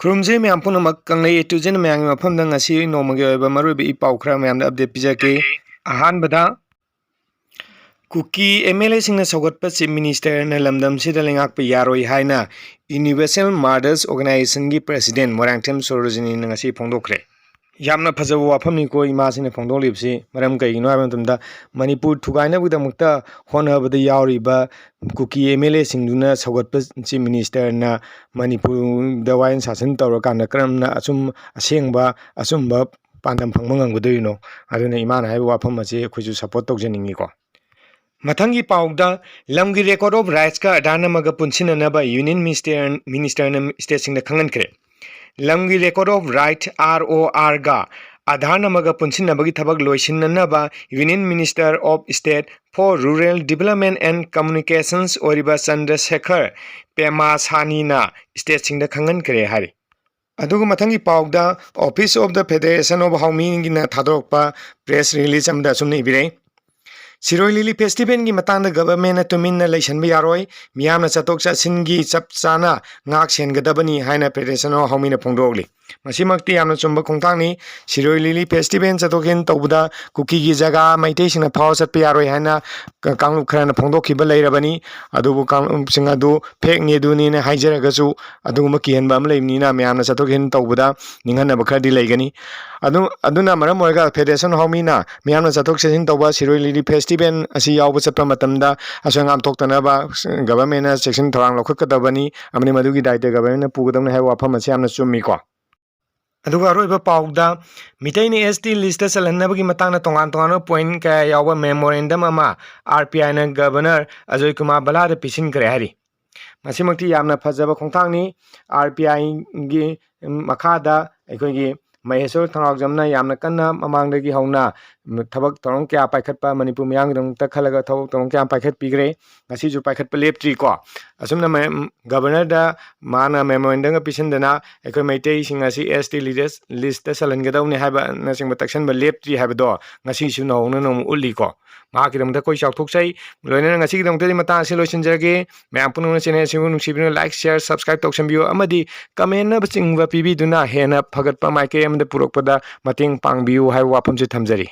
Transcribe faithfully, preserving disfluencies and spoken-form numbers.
ꯈꯨꯔꯨꯝꯖꯔꯤ ꯃꯌꯥꯝ ꯄꯨꯝꯅꯃꯛ꯫ ꯀꯪꯂꯩ A to Z ꯃꯌꯥꯝꯒꯤ ꯃꯐꯝꯗ ꯉꯁꯤ ꯅꯣꯡꯃꯒꯤ ꯑꯣꯏꯕ ꯃꯔꯨꯑꯣꯏꯕ ꯏ ꯄꯥꯎ ꯈꯔ ꯃꯌꯥꯝꯗ update ꯄꯤꯖꯒꯦ꯫ ꯑꯍꯥꯟꯕꯗ, ꯀꯨꯀꯤ M L A ꯁꯤꯡꯅ ꯁꯧꯒꯠꯄ Chief Minister ꯅ ꯂꯝꯗꯝꯁꯤꯗ ꯂꯩꯉꯥꯛꯄ ꯌꯥꯔꯣꯏ ꯍꯥꯏꯅ Universal Mothers Organization ꯒꯤ President ꯃꯣꯏꯔꯥꯡꯊꯦꯝ ꯁꯣꯔꯣꯖꯤꯅꯤꯅ ꯉꯁꯤ ꯐꯣꯡꯗꯣꯛꯈ꯭ꯔꯦ꯫ ꯌꯥꯝꯅ ꯐꯖꯕ ꯋꯥꯐꯝꯅꯤꯀꯣ ꯏꯃꯥꯁꯤꯅ ꯐꯣꯡꯗꯣꯛꯂꯤꯕꯁꯤ꯫ ꯃꯔꯝ ꯀꯩꯒꯤꯅꯣ ꯍꯥꯏꯕ ꯃꯇꯝꯗ, ꯃꯅꯤꯄꯨꯔ ꯊꯨꯒꯥꯏꯅꯕꯒꯤꯗꯃꯛꯇ ꯍꯣꯠꯅꯕꯗ ꯌꯥꯎꯔꯤꯕ ꯀꯨꯀꯤ M L A ꯁꯤꯡꯗꯨꯅ ꯁꯧꯒꯠꯄ Chief Minister ꯅ ꯃꯅꯤꯄꯨꯔꯗ ꯋꯥꯌꯦꯜ ꯁꯥꯁꯟ ꯇꯧꯔꯀꯥꯟꯗ ꯀꯔꯝꯅ ꯑꯆꯨꯝ ꯑꯁꯦꯡꯕ ꯑꯆꯨꯝꯕ ꯄꯥꯟꯗꯝ ꯐꯪꯕ ꯉꯝꯒꯗꯣꯏꯅꯣ? ꯑꯗꯨꯅ ꯏꯃꯥꯅ ꯍꯥꯏꯕ ꯋꯥꯐꯝ ꯑꯁꯤ ꯑꯩꯈꯣꯏꯁꯨ support ꯇꯧꯖꯅꯤꯡꯉꯤꯀꯣ꯫ ꯃꯊꯪꯒꯤ ꯄꯥꯎꯗ, ꯂꯝꯒꯤ Record of Rights ꯀ ꯑꯥꯙꯥꯔ ꯅꯝꯕꯔꯒ ꯄꯨꯟꯁꯤꯟꯅꯅꯕ Union Minister, Minister ꯅ state ꯁꯤꯡꯗ ꯈꯪꯍꯟꯈ꯭ꯔꯦ꯫ ꯂꯝꯒꯤ Record of Right, R O R ꯒ ꯑꯥꯙꯥꯔ ꯅꯝꯕꯔꯒ ꯄꯨꯟꯁꯤꯟꯅꯕꯒꯤ ꯊꯕꯛ ꯂꯣꯏꯁꯤꯟꯅꯅꯕ Union Minister of State for Rural Development and Communications ꯑꯣꯏꯔꯤꯕ ꯆꯟꯗ꯭ꯔꯁꯦꯈꯔ ꯄꯦꯃꯥꯁꯥꯅꯤꯅ state ꯁꯤꯡꯗ ꯈꯪꯍꯟꯈ꯭ꯔꯦ ꯍꯥꯏꯔꯤ꯫ ꯑꯗꯨꯒ ꯃꯊꯪꯒꯤ ꯄꯥꯎꯗ, Office of the Federation of Haomine ꯒꯤꯅ ꯊꯥꯗꯣꯔꯛꯄ press release ꯑꯃꯗ ꯑꯁꯨꯝꯅ ꯏꯕꯤꯔꯛꯏ: ꯁꯤꯔꯣꯏ ꯂꯤꯂꯤ festival ꯒꯤ ꯃꯇꯥꯡꯗ government ꯅ ꯇꯨꯃꯤꯟꯅ ꯂꯩꯁꯟꯕ ꯌꯥꯔꯣꯏ, ꯃꯤꯌꯥꯝꯅ ꯆꯠꯊꯣꯛ ꯆꯠꯁꯤꯟꯒꯤ ꯆꯞ ꯆꯥꯅ ꯉꯥꯛ ꯁꯦꯟꯒꯗꯕꯅꯤ ꯍꯥꯏꯅ Federation of Haomine ꯅ ꯐꯣꯡꯗꯣꯛꯂꯤ꯫ ꯃꯁꯤꯃꯛꯇꯤ ꯌꯥꯝꯅ ꯆꯨꯝꯕ ꯈꯣꯡꯊꯥꯡꯅꯤ꯫ ꯁꯤꯔꯣꯏ ꯂꯤꯂꯤ festival ꯆꯠꯊꯣꯛ ꯆꯠꯁꯤꯟ ꯇꯧꯕꯗ ꯀꯨꯀꯤꯒꯤ ꯖꯒꯥ ꯃꯩꯇꯩꯁꯤꯡꯅ ꯐꯥꯎꯔ ꯆꯠꯄ ꯌꯥꯔꯣꯏ ꯍꯥꯏꯅ ꯀ-, ꯀꯥꯡꯂꯨꯞ ꯈꯔꯅ ꯐꯣꯡꯗꯣꯛꯈꯤꯕ ꯂꯩꯔꯕꯅꯤ꯫ ꯑꯗꯨꯕꯨ ꯀꯥꯡꯂꯨꯞꯁꯤꯡ ꯑꯗꯨ fake ꯅꯤ ꯑꯗꯨꯅꯤꯅ ꯍꯥꯏꯖꯔꯒꯁꯨ, ꯑꯗꯨꯒꯨꯝꯕ ꯀꯤꯍꯟꯕ ꯑꯃ ꯂꯩꯕꯅꯤꯅ ꯃꯌꯥꯝꯅ ꯆꯠꯊꯣꯛ ꯆꯠꯁꯤꯟ ꯇꯧꯕꯗ ꯅꯤꯡꯍꯟꯅꯕ ꯈꯔꯗꯤ ꯂꯩꯒꯅꯤ꯫ ꯑꯗꯨ, ꯑꯗꯨꯅ ꯃꯔꯝ ꯑꯣꯏꯔꯒ Federation of Haomine ꯅ ꯃꯤꯌꯥꯝꯅ ꯆꯠꯊꯣꯛ ꯆꯠꯁꯤꯟ ꯇꯧꯕ ꯁꯤꯔꯣꯏ ꯂꯤꯂꯤ festival ꯑꯁꯤ ꯌꯥꯎꯕ ꯆꯠꯄ ꯃꯇꯝꯗ ꯑꯁꯣꯏ ꯑꯉꯥꯝ ꯊꯣꯛꯇꯅꯕ government ꯅ ꯆꯦꯛꯁꯤꯟ ꯊꯧꯔꯥꯡ ꯂꯧꯈꯠꯀꯗꯕꯅꯤ ꯑꯃꯗꯤ ꯃꯗꯨꯒꯤ ꯗꯥꯏꯇ government ꯅ ꯄꯨꯒꯗꯕꯅꯤ ꯍꯥꯏꯕ ꯋꯥꯐꯝ ꯑꯁꯤ ꯌꯥꯝꯅ ꯆꯨꯝꯃꯤꯀꯣ꯫ ꯑꯗꯨꯒ ꯑꯔꯣꯏꯕ ꯄꯥꯎꯗ, ꯃꯤꯇꯩꯅ S T list ꯇ ꯆꯜꯍꯟꯅꯕꯒꯤ ꯃꯇꯥꯡꯗ ꯇꯣꯉꯥꯟ ꯇꯣꯉꯥꯟꯕ point ꯀꯌꯥ ꯌꯥꯎꯕ memorandum ꯑꯃ R P I ꯅ Governor ꯑꯖꯣꯏ ꯀꯨꯃꯥꯔ ꯚꯜꯂꯥꯗ ꯄꯤꯁꯤꯟꯈ꯭ꯔꯦ ꯍꯥꯏꯔꯤ꯫ ꯃꯁꯤꯃꯛꯇꯤ ꯌꯥꯝꯅ ꯐꯖꯕ ꯈꯣꯡꯊꯥꯡꯅꯤ꯫ R P I ꯒꯤ ꯃꯈꯥꯗ ꯑꯩꯈꯣꯏꯒꯤ ꯃꯍꯦꯁꯣꯔ ꯊꯧꯅꯥꯎꯖꯝꯅ ꯌꯥꯝꯅ ꯀꯟꯅ ꯃꯃꯥꯡꯗꯒꯤ ꯍꯧꯅ ꯊꯕꯛ ꯊꯧꯔꯝ ꯀꯌꯥ ꯄꯥꯏꯈꯠꯄ, ꯃꯅꯤꯄꯨꯔ ꯃꯤꯌꯥꯝꯒꯤꯗꯃꯛꯇ ꯈꯜꯂꯒ ꯊꯕꯛ ꯊꯧꯔꯝ ꯀꯌꯥ ꯄꯥꯏꯈꯠꯄꯤꯈ꯭ꯔꯦ꯫ ꯉꯁꯤꯁꯨ ꯄꯥꯏꯈꯠꯄ ꯂꯦꯞꯇ꯭ꯔꯤꯀꯣ꯫ ꯑꯁꯨꯝꯅ ꯃꯌꯥꯝ ꯒꯕꯔꯅꯔꯗ ꯃꯥꯅ ꯃꯦꯃꯣꯔꯦꯟꯗꯝꯒ ꯄꯤꯁꯤꯟꯗꯅ ꯑꯩꯈꯣꯏ ꯃꯩꯇꯩꯁꯤꯡ ꯑꯁꯤ ꯑꯦꯁ ꯇꯤ ꯂꯤꯁꯇ ꯆꯜꯍꯟꯒꯗꯧꯅꯤ ꯍꯥꯏꯕꯅꯆꯤꯡꯕ ꯇꯛꯁꯟꯕ ꯂꯦꯞꯇ꯭ꯔꯤ ꯍꯥꯏꯕꯗꯣ ꯉꯁꯤꯁꯨ ꯅꯧꯍꯧꯅꯅ ꯑꯃꯨꯛ ꯎꯠꯂꯤꯀꯣ꯫ ꯃꯍꯥꯛꯀꯤꯗꯃꯛꯇ ꯑꯩꯈꯣꯏ ꯆꯥꯎꯊꯣꯛꯆꯩ꯫ ꯂꯣꯏꯅꯅ ꯉꯁꯤꯒꯤꯗꯃꯛꯇꯗꯤ ꯃꯇꯥꯡ ꯑꯁꯤ ꯂꯣꯏꯁꯤꯟꯖꯔꯒꯦ꯫ ꯃꯌꯥꯝ ꯄꯨꯝꯅꯃꯛꯅ ꯆꯦꯅꯦꯜ ꯑꯁꯤꯕꯨ ꯅꯨꯡꯁꯤꯕꯤꯗꯨꯅ ꯂꯥꯏꯛ, ꯁꯤꯌꯔ, ꯁꯕꯁꯀ꯭ꯔꯥꯏꯕ ꯇꯧꯁꯟꯕꯤꯌꯨ ꯑꯃꯗꯤ ꯀꯃꯦꯟꯅꯆꯤꯡꯕ ꯄꯤꯕꯤꯗꯨꯅ ꯍꯦꯟꯅ ꯐꯒꯠꯄ ꯃꯥꯏꯀꯩ ꯑꯃꯗ ꯄꯨꯔꯛꯄꯗ ꯃꯇꯦꯡ ꯄꯥꯡꯕꯤꯌꯨ ꯍꯥꯏꯕ ꯋꯥꯐꯝꯁꯤ ꯊꯝꯖꯔꯤ꯫